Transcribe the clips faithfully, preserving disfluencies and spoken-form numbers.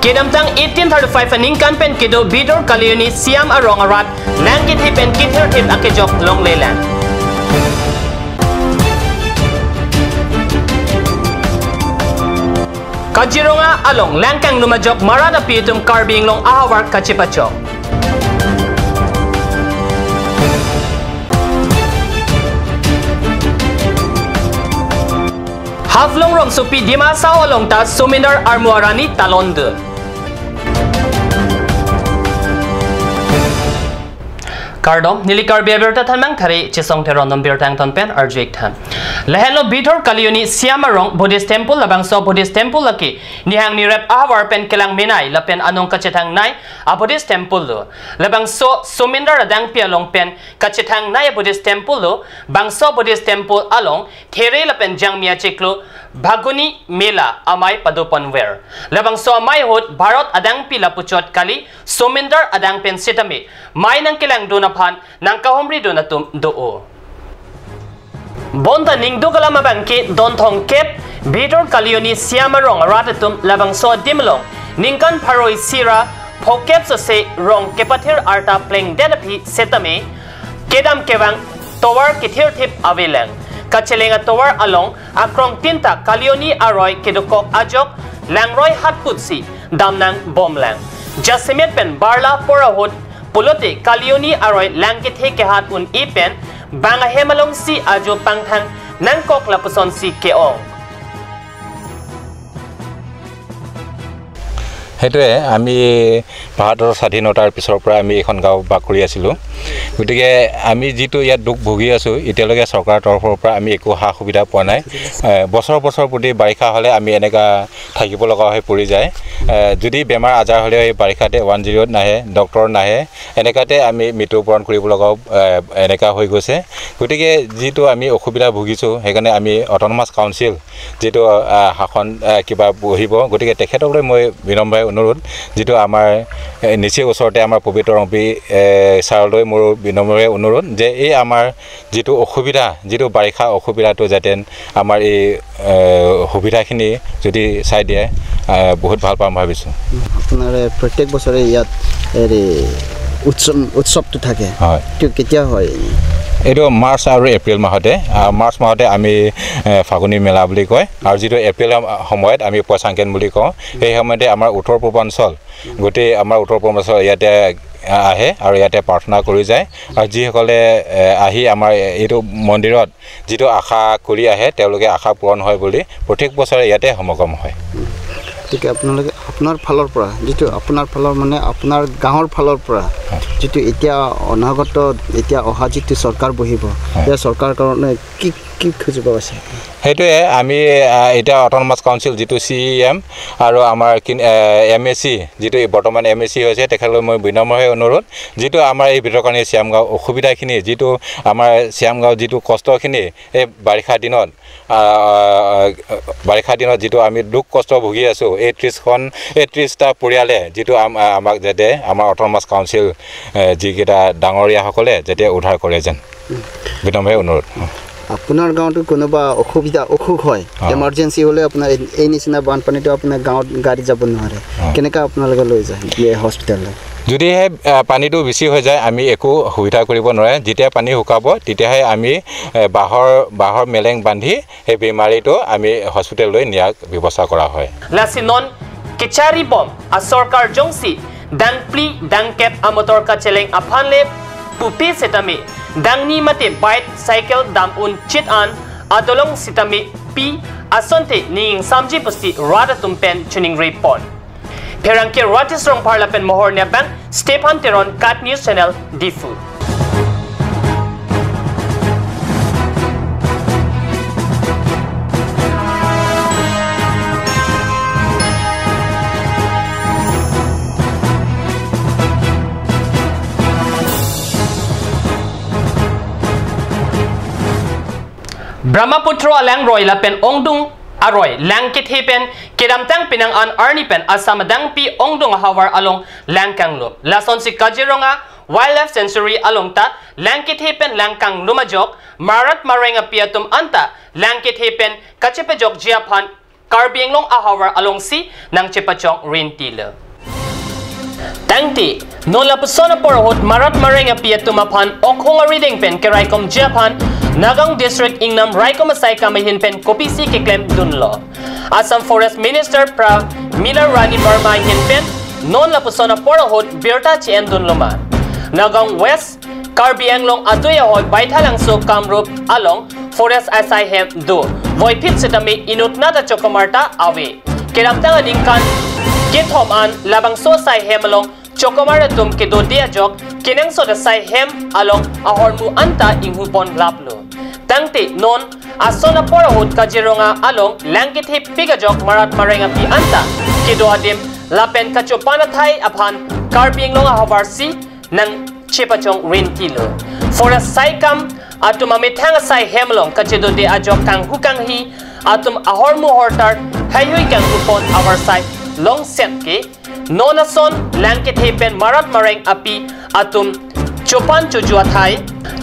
Kedamtang eighteen thirty-five aningkan pen kedo Bithur Kalioni Siam arong arat lang kethe pen kethirthip akejok longlelang. Kaziranga along lang kanglum ajok Marat api atum Karbi Anglong ahavar kachepachok. Haflong rongsopi Dima Hasao along ta Somindar armu arani talon dun. Kardom, neli Karbi Abirta Thanmang Thari Chisong Teron non birta angton pen arju-ik tha. Lahenlo Bithur Kalioni Siam arong Buddhist Temple labangso Buddhist Temple lake nihang nirep ahavar pen kelang menei lapen anong kachethangnei a Buddhist Temple lo. Labangso Somindar adangpi along pen kachethangnei a Buddhist Temple lo, bangso Buddhist Temple along There lapen Jangmi achiklo Phaguni Mela amei padoponver. Labangso amei ahut Bharat adangpi lapuchot kali Somindar adang pen sitame mei nangkelangdun aphan nangkahumridun atum do-o. Bonta ningduk alam abangke don thomkep Bithur Kalioni Siam arong arat atum labangso adim along ningkan pharo isi ra phokep sose rong kepathir arta plengdet aphi setame kedam kevang tovar kethirthip avelang. Kacheleng atovar along akrongtin ta Kalioni aroi kedokok ajok langroi hatputsi damnang bomlang. Jasemet pen barla apor ahut pulote Kalioni aroi lang kethe kehat un-e pen bang ahem alongsi ajo pangthang nangkok lapusonsi ke-ong. সেইটোৱে, আমি ভাৰতৰ স্বাধীনতাৰ পিছৰ পৰা আমি এইখন গাঁও বাস কৰি আছিলোঁ। গতিকে আমি যিটো ইয়াত দুখ ভুগি আছোঁ, এতিয়ালৈকে চৰকাৰৰ তৰফৰ পৰা আমি একো সা সুবিধা পোৱা নাই। এ, বছৰ বছৰ প্ৰতি বাৰিষা হ'লে আমি এনেকা থাকিব লগা হৈ পৰি যায়। এ, যদি বেমাৰ আজাৰ হ'লেও এই বাৰিষাতে ওৱান জিৰ' এইট নাহে, ডক্টৰ নাহে, এনেকাতে আমি মৃত্যুবৰণ কৰিব লগাও, এ, এনেকা হৈ গৈছে। গতিকে যিটো আমি অসুবিধা ভুগিছোঁ, সেইকাৰণে আমি অট'নমাছ কাউন্সিল যিটো, আ, শাসন, আ, কিবা বহিব, গতিকে তেখেতকলৈ মই বিনম্ৰভাৱে অনুৰোধ, যিটো আমাৰ, এ, নিচেই ওচৰতে আমাৰ পবিত্ৰ ৰংপি, এ, ছাৰলৈ মোৰ বিনম্ৰভাৱে অনুৰোধ যে এই আমাৰ যিটো অসুবিধা, যিটো বাৰিষা অসুবিধাটো যাতে আমাৰ এই, এ, সুবিধাখিনি যদি চাই দিয়ে, আ, বহুত ভাল পাম ভাবিছোঁ। আপোনাৰ প্ৰত্যেক বছৰে ইয়াত হেৰি উৎসৱ উৎসৱটো থাকে। হয়। এইটো কেতিয়া হয়? এইটো মাৰ্চ আৰু এপ্ৰিল মাহতে, আ, মাৰ্চ মাহতে আমি, এ, ফাগুনী মেলা বুলি কয়, আৰু যিটো এপ্ৰিলৰ সময়ত আমি পইচাংকেন বুলি কওঁ, সেই সময়তে আমাৰ উত্তৰ পূৰ্বাঞ্চল, গোটেই আমাৰ উত্তৰ পূৰ্বাঞ্চল ইয়াতে, আ, আহে আৰু ইয়াতে প্ৰাৰ্থনা কৰি যায়। আৰু যিসকলে, এ, আহি আমাৰ এইটো মন্দিৰত যিটো আশা কৰি আহে, তেওঁলোকে আশা পূৰণ হয় বুলি প্ৰত্যেক বছৰে ইয়াতে সমগম হয়। গতিকে আপোনালোকে আপোনাৰ ফালৰ পৰা যিটো আপোনাৰ ফালৰ মানে আপোনাৰ গাঁৱৰ ফালৰ পৰা যিটো এতিয়া অনাগত এতিয়া অহা যিটো চৰকাৰ বহিব, এতিয়া চৰকাৰৰ কাৰণে কি কি খুজিব আছে? সেইটোৱে আমি, আ, এতিয়া অট'নমাছ কাউন্সিল যিটো চি ই এম আৰু আমাৰ কিন-, এ, এম এ চি, যিটো এই বৰ্তমান এম এ চি হৈছে, তেখেতলৈ মই বিনম্ৰভাৱে অনুৰোধ, যিটো আমাৰ এই ভিতৰকানি চিয়াম গাঁও অসুবিধাখিনি, যিটো আমাৰ চিয়াম গাঁও যিটো কষ্টখিনি এই বাৰিষা দিনত, আ, বাৰিষা দিনত যিটো আমি দুখ কষ্ট ভুগি আছোঁ, এই ত্ৰিছখন, এই ত্ৰিছটা পৰিয়ালে যিটো আম-, আমাক যাতে আমাৰ অট'নমাছ কাউন্সিল, এ, যিকেইটা ডাঙৰীয়াসকলে যাতে উদ্ধাৰ কৰে যেন বিনম্ৰভাৱে অনুৰোধ। আপোনাৰ গাঁৱতো কোনোবা অসুবিধা অসুখ হয়, অ। ইমাৰ্জেঞ্চি হ'লে আপোনাৰ এই- এই নিচিনা বানপানীতো আপোনাৰ গাঁৱত গাড়ী যাব নোৱাৰে, অ। কেনেকা আপোনালোকে লৈ যায় দিয়ে হস্পিটেললৈ? যদিহে, আ, পানীটো বেছি হৈ যায়, আমি একো সুবিধা কৰিব নোৱাৰে। যেতিয়া পানী শুকাব, তেতিয়াহে আমি, এ, বাঁহৰ বাঁহৰ মেলেং বান্ধি সেই বেমাৰীটো আমি হস্পিটেললৈ নিয়াৰ ব্যৱস্থা কৰা হয়। Lasi non kechari bom a sorkar jongsi dangphli dangkep amotor kacheleng aphan le pupe setame dangni mate bike cycle dam un chit an adolong setame pi asonte ning samji pusi rat atum pen chuning report. Pherangke Ratis Rongphar lapen Mohor Nebang, Stephen Teron, KAT News Channel, Diphu. Brahmaputra alangroi lapen ongdung aroi lang kethe pen kedamtang penang an arni pen Assam adangpi ongdung ahavar along lang kanglum. Lasonsi Kaziranga Wildlife Sanctuary along ta lang kethe pen lang kanglum ajok, marat mareng api atum anta lang kethe pen kachepajokji aphan Karbi Anglong ahavar alongsi nangchepachong rintilo. Tangte, non lapuson apor ahut marat mareng api atum aphan okhong arideng pen keraikomji aphan Nagaon District ingnam raikom asai kam ahin pen kopisi keklemdunlo. Assam Forest Minister Pramila Rani Verma ahin pen non lapuson apor ahut birta che-endunlo ma. Nagaon West Karbi Anglong adui ahoi Baithalangso Kamrup along forest asai hem do. Voiphit setame inut nat achokomar ta ave. Kedamtang aningkan kethom an labangso asai hem along chokomar atum kedode ajok kenangsot asai hem along ahormu anta inghupon laplo. Tangte non ason apor ahut Kaziranga along lang kethepik ajok marat mareng api anta kedo adim lapen kachopan athai aphan Karbi Anglong ahavarsi nangchepachong rintilo. Forest asai kam atum amethang asai hem along kachedode ajok kanghu kanghi atum ahormu hortar heihui kanghupon avarsai longset ke non ason lang kethe pen marat mareng api atum chopan choju athai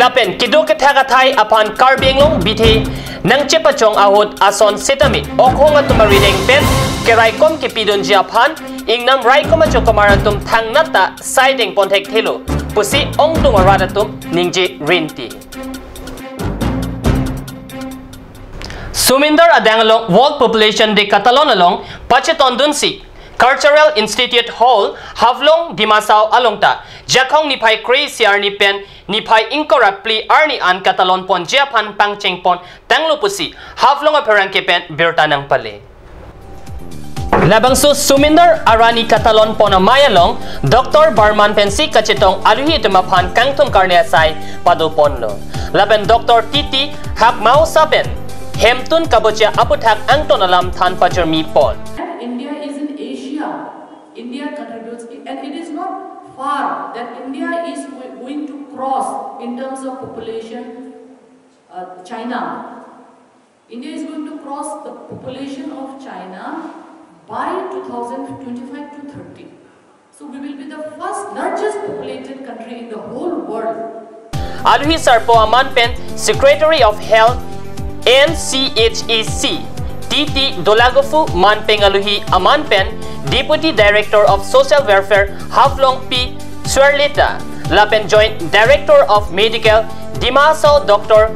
lapen kedo kethak athai aphan Karbi Anglong bithe nangchepachong ahut ason setame okhong atum arideng pen keraikom kepidunji aphan ingnam raikom achokomar atum thangnat ta saideng ponthekthelo pusi ongdung arat atum ningje rinti. Suminder adang along World Population Day katalon along pachetondunsi Cultural Institute Hall, Haflong, Dima Hasao along ta Jakhong niphai kre-isi arni pen niphai ingkoi ra phli arni an katalon ponji aphan pangchengpon tanglo pusi Haflong apherangke pen birta nangpale. Labangso Suminder arni katalon pon amei along Doctor Barman pensi kachetong aluhi atum aphan kangthum karne asai padoponlo. Lapen Doctor T T Hakmao Saben hemtun kabocha aputhak angton alam than pajormi pon. India is in Asia. India contributes, and it is not far that India is going to cross in terms of population, uh, China. India is going to cross the population of China by two thousand twenty-five to thirty. So we will be the first largest populated country in the whole world. Aluhi sarpo aman pen Secretary of Health N C H A C T T Dolagofu manpeng aluhi aman pen Deputy Director of Social Welfare Haflong P Swarlita lapen Joint Director of Medical Dima Hasao Doctor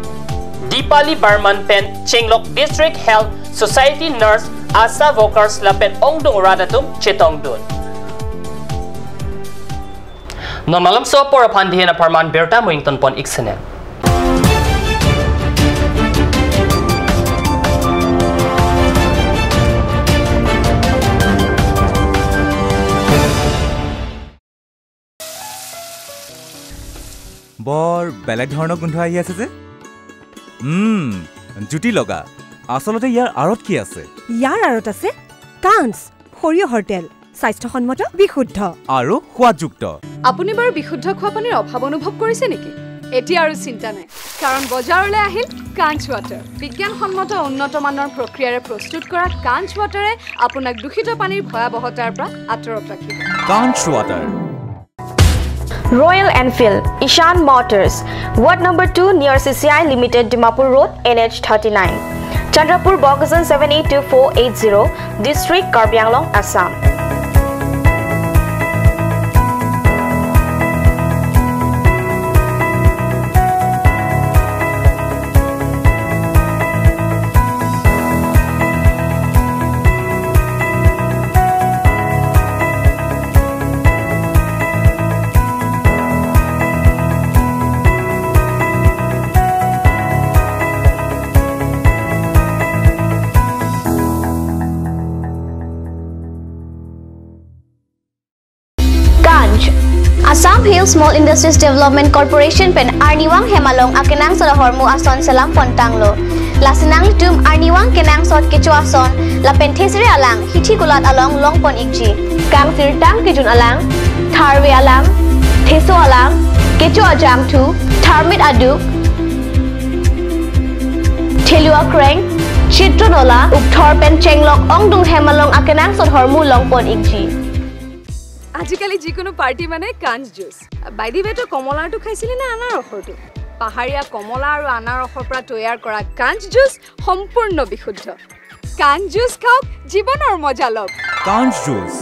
Dipali Barman pen chenglok District Health Society Nurse, ASHA Workers lapen ongdung rat atum chetongdun. Non malomso apor aphan dihen apharman birta mo ingtonpon ik sene. বৰ বেলেগ ধৰণৰ গোন্ধ আহি আছে যে। উম, জুতি লগা। আচলতে ইয়াৰ আঁৰত কি আছে? ইয়াৰ আঁৰত আছে কাঞ্চ সৰিয়হৰ তেল, স্বাস্থ্যসন্মত, বিশুদ্ধ। আৰু সোৱাদযুক্ত। আপুনি বাৰু বিশুদ্ধ খোৱা পানীৰ অভাৱ অনুভৱ কৰিছে নেকি? এতিয়া আৰু চিন্তা নাই, কাৰণ বজাৰলৈ আহিল কাঞ্চ ৱাটাৰ। বিজ্ঞানসন্মত উন্নত মানৰ প্ৰক্ৰিয়াৰে প্ৰস্তুত কৰা কাঞ্চ ৱাটাৰে আপোনাক দূষিত পানীৰ ভয়াৱহতাৰ পৰা আঁতৰত ৰাখিব। কাঞ্চ water. Royal Enfield, Ishan Motors, Ward number two near C C I Limited, Dimapur Road, N H thirty-nine, Chandrapur, Bokajan seven eight two four eight zero, District, Karbi Anglong, Assam. Kanj. Assam Hill Small Industries Development Corporation pen arnivang hem along akenangsot ahormu ason selam pontanglo. Lasi nanglitum arnivang kenangsot kecho ason lapen thesere alang hithi kulat along longpon ikji. Kangsirtang kejun alang, tharve alang, theso alang, kecho ajangthu, tharmit aduk, thelu akreng, chitron ola, ukthor pen chenglok ongdung hem along akenangsot ahormu longpon ikji. আজিকালি যিকোনো পাৰ্টি মানে কাঞ্চ juice. By the ৱে, তই কমলাৰটো খাইছিলি নে আনাৰসৰটো? পাহাৰীয়া কমলা আৰু আনাৰসৰ পৰা তৈয়াৰ কৰা কাঞ্চ জুচ সম্পূৰ্ণ বিশুদ্ধ। কাঞ্জ জুচ খাওক, জীৱনৰ মজা লওক। কাঞ্জ juice.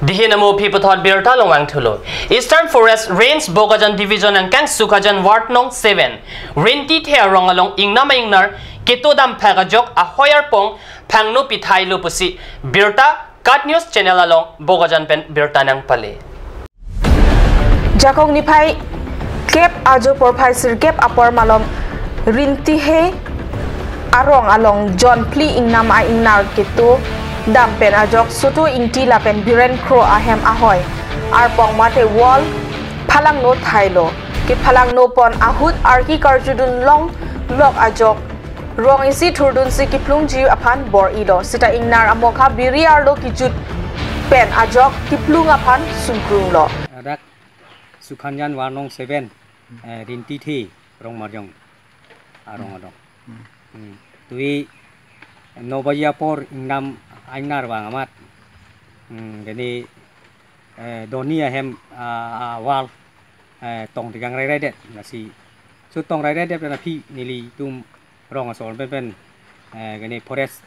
Dihin amo aphi puthot birta along vangthulo. Eastern Forest Range Bokajan Division angkang Sukhajan Ward Nong seven, Rinti The arong along ingnam ingnar keto damphak ajok ahoi arpong phangno pithailo pusi birta KAT News Channel along Bokajan pen birta nangpale. Jakong niphai kep ajo porphai sirkep apor malom Rinti The arong along jon phli ingnam a-ingnar keto dam pen ajok Soto Ingti lapen Biren Kro ahem ahoi arpong mate wall phalangno thailo. Kephalangno pon ahut arki karjudun longlok ajok rong isi thurdunsi kiplungji aphan bor-ilo. Sita ingnar amokha biri arlo kijut pen ajok kiplung aphan sungkrunglo. Ladak Sukhajan Ward Nong seven, eh, Rinti The Rongmarjong arong along. Hmm. Tui no baji apor ingnam a-ingnar vang amat. Hmm, kene, eh, doni ahem, ah, ah, wall, eh, tong tikang rairaidet, lasi so tong rairaidet pen aphi nelitum rong asol pen pen, eh, kene forest,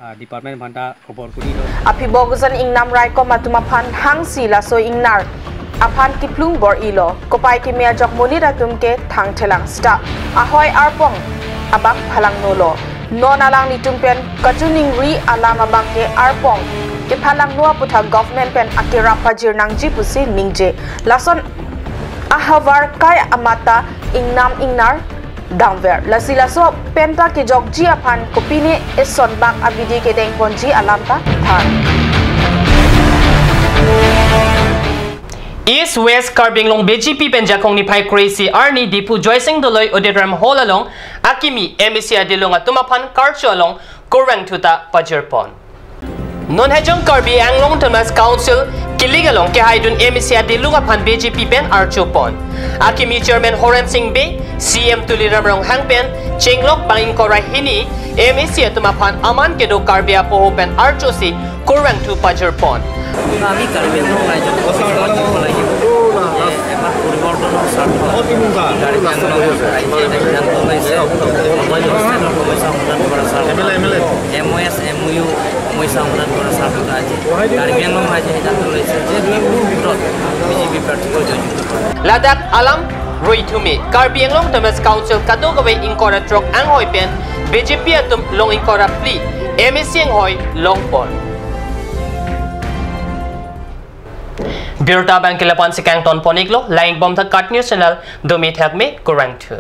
ah, department aphanta khobor kurilo. Aphi Bokajan ingnam raikom atum aphan hangsi laso ingnar aphan kiplung bor-ilo. Kopai keme ajok monit atum ke thangthelang sita ahoi arpong abang phalangnolo. Non alanglitum pen kachiningri alam abang ke arpong kephalangno aputhak government pen akerap pajir nangji pusi ningje. Lason ahavar kai amata ingnam ingnar damver. Lasi laso penta kejokji aphan kopine eson bak abidi kedeng ponji alam ta than. East West Karbi Anglong B J P pen Jakong niphai kre-isi arni Diphu Joysing Doloi Auditorium Hall along akimi M A C adilung atum aphan karcho along kurvangthu ta pajirpon. Non Hajong Karbi Anglong Autonomous Council kilik along kehaidun M A C adilung aphan B J P pen archopon. Akimi Chairman Horen Sing Bey, C E M Tuliram Ronghang pen chenglok bang ingkoi ra hini M A C atum aphan aman kedo Karbi apoho pen archosi kurvangthu pajirpon. আমি কাৰ্বি আংলং ৰাইজক কব লাগিব যে এবাৰ পৰিৱৰ্তনৰ স্বাৰ্থত কাৰ্বি আংলং ৰাইজে এটা সিদ্ধান্ত লৈছে, সময় লৈছে, সমস্যা সমাধান কৰা স্বাৰ্থত এম অ' এছ, এম অ' ইউ সমস্যা সমাধান কৰাৰ স্বাৰ্থত আজি কাৰ্বি আংলং ৰাইজে সিদ্ধান্ত লৈছে যে ডিব্ৰুগড়ত বি জে পি প্ৰাৰ্থীক জয়যুক্ত কৰা। Ladak alam ruithumi Karbi Anglong Autonomous Council kadokave ingkoi ra throk anghoi pen B J P atum long ingkoi ra phli M A C anghoi longpon. Birta abang ke lapu-an si kangtonpon-iklo, lang-ik bom tha KAT News Channel, domi thakme, kurvangthu.